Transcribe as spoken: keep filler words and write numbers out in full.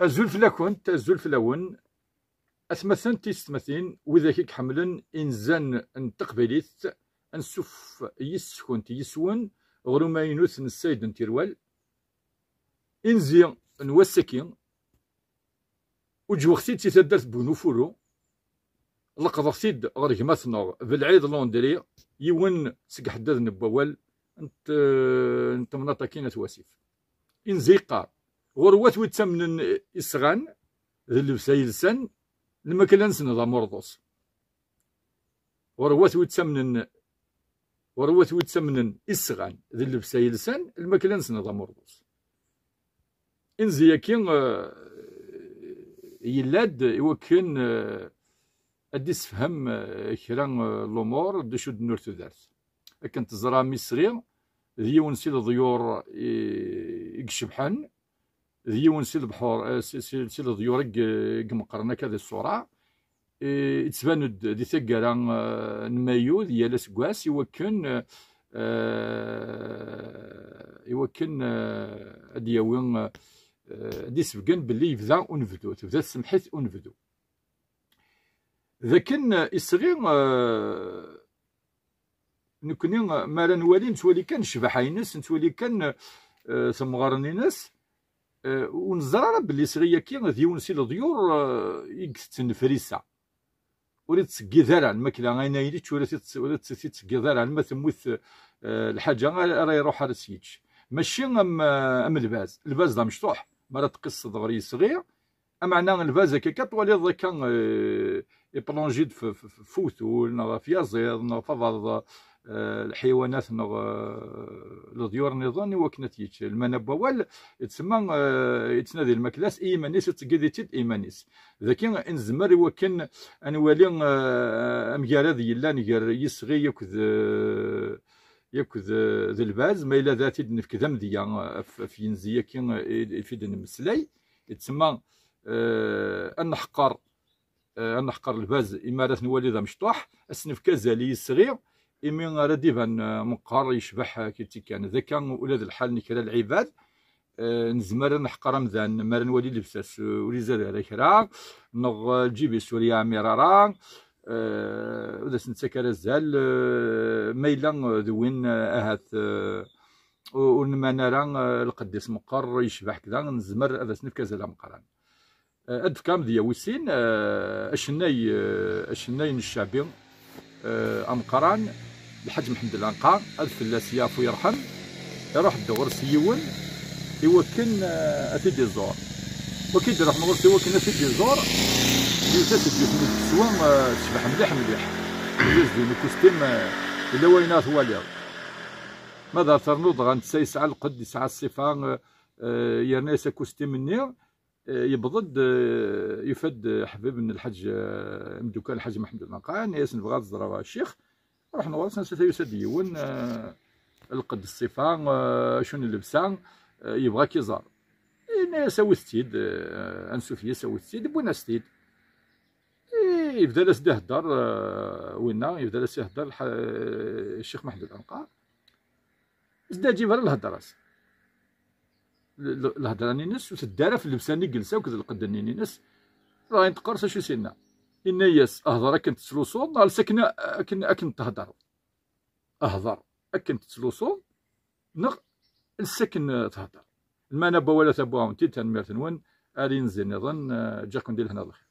Azul fell-akent, azul fell-awen. Atmaten tiyessetmatin, widak i iḥemmlen inzan n teqbaylit, ansuf yis-kent yis-wen ɣer umaynut n Ssayed n Tirwal. Inzi n wass-agi, uǧweɣ-t-id si taddart n Bunufuru, leqḍeɣ-t-id ɣer gma-tneɣ Belɛid Londri, yiwen seg iḥeddaden n wawal n t-, n temnaḍt-agi n At Wasif. Inzi yeqqar: ɣur-wat wi ttamnen isɣan d llebsa yelsan, lmakla-nsen d amurḍus. Ɣur-wat wi ttamnen, ɣur-wat wi ttamnen isɣan d llebsa yelsan, lmakla-nsen d amurḍus. Inzi-agi, eh, yella-d i wakken, eh, ad d-issefhem, eh, kra, eh, lumuṛ d acu d-nnur tudert. Akken teẓram, isɣi d yiwen si leḍyur i, i icebḥen, d yiwen si lebḥur, eh, si, si, si leḍyur i, i imeqqren akka di ṣṣura. Eh, yettban-d di taggara, eh, n mayu di yal aseggas i wakken, eh, i wakken, eh, ad d-yawi, eh, ad d-isebgen belli yebda unebdu, tebda tsemḥit unebdu. D akken, eh, isɣi, eh, nekni, eh, mi ara nwali, nettwali kan ccbaḥa-ines, nettwali kan, eh, temɣaren-ines, eh, ur neẓri ara belli isɣi-agi d yiwen si leḍyur, eh, i itetten lefrisa. Ur ittseggid ara lmakla, ayen ay yečč ur itt-, ur itt-, ittseggid ara, alma temmut, eh, lḥaǧa ara, ara iruḥ ara s-yečč. Mačči am, eh, am lbaz. Lbaz d amecṭuḥ. Mi ara tqisseḍ ɣer yisɣi, ameɛna lbaz akka kan twaliḍ akka, eh, iplonji-d f, f, f, f uwtul, neɣ ɣef yaziḍ, neɣ ɣef abaḍ, eh, lḥiwanat, neɣ, eh, leḍyur nniḍen, i wakken ad t-yečč. Lmana n wawal, yettsemma, eh, yettnadi lmakla-s i yiman-is, yettseggid-itt-id i yiman-is. Dagi i nezmer i wakken ad nwali, eh, amgarad yellan gar yisɣi akked, eh, akked, eh, d lbaz, ma yella da ad t-id-nefk d amedya, eh, ɣef, ɣef yinzi-agi, eh, i, i d-nemmeslay. Yettsemma, eh, ad neḥqer, eh, ad neḥqer lbaz imi ara t-nwali d amecṭuḥ, ad s-nefk azal i yisɣi, imi ara d-iban, eh, meqqer, yecbeḥ, eh, kifkif kan. D akka ula d lḥal n kra n lɛibad, eh, nezmer ad neḥqer amdan mi ara nwali llebsa-s, eh, ur izad ara kra, neɣ, eh, lǧib-is ur yeɛmir ara, eh, ur as-nettak ara azal, eh, ma yella, eh, d win, eh, ahat, eh, ur, ur nman ara, eh, lqedd-is meqqer, yecbeḥ kda, nezmer ad as-nefk azal ameqqran. Eh, ad d-fkeɣ amedya wis sin, eh, acennay, eh, acennay n ccabi, eh, ameqqran, Lḥaǧ Mḥend Lanqa, ad fell-as yaɛfu yerḥem, iruḥ-d ɣur-s yiwen i wakken, eh, ad t-id-iẓur. Wagi d-iruḥen ɣur-s i wakken ad t-id-iẓur, yiwet-as-d yiwet n teswa, eh, tecbeḥ mliḥ mliḥ. Yella-s din ukustim, eh, yella wayen ara twaliḍ. Ma d ara ternuḍ dɣa netta yesɛa lqedd, yesɛa ṣṣifa, eh, eh, yerna-yas akustim-nni, eh, yewweḍ-d, eh, yufa-d, eh, ḥbib n lḥaǧ, eh, imeddukal n lḥaǧ Mḥend Lanqa, yenna-yas: "Nebɣa ad ẓreɣ ccix." Ruḥen ɣur-s, netta yusa-d yiwen, eh, lqedd, ṣṣifa, eh, acu n llebsa, eh, yebɣa ad k-iẓer. Yenna-yas: "Awit-tt-id, eh, ansuf yis, awit-tt-id." Wwin-as-t-id. Eh, yebda-as-d ihedder, eh, winna, yebda-as ihedder lḥa-, ccix Mḥend Lanqa. Zdaǧib ara lhedra-s. L-, l-, lhedra-nni-ines ur tedda ara f llebsa-nni i yelsa akked lqedd-nni-ines. Dɣa teqqar-as acu i s-yenna. Yenna-yas: "Hder akken tettlusuḍ, neɣ els akken, akken, akken thedreḍ. Hder akken tettlusuḍ, neɣ els akken, eh, thedreḍ." Lmeɛna n wawal a tabuɛunt-id, tanemmirt-nwen, ar yinzi nniḍen, eh, ǧǧiɣ-ken di lehna d lxir.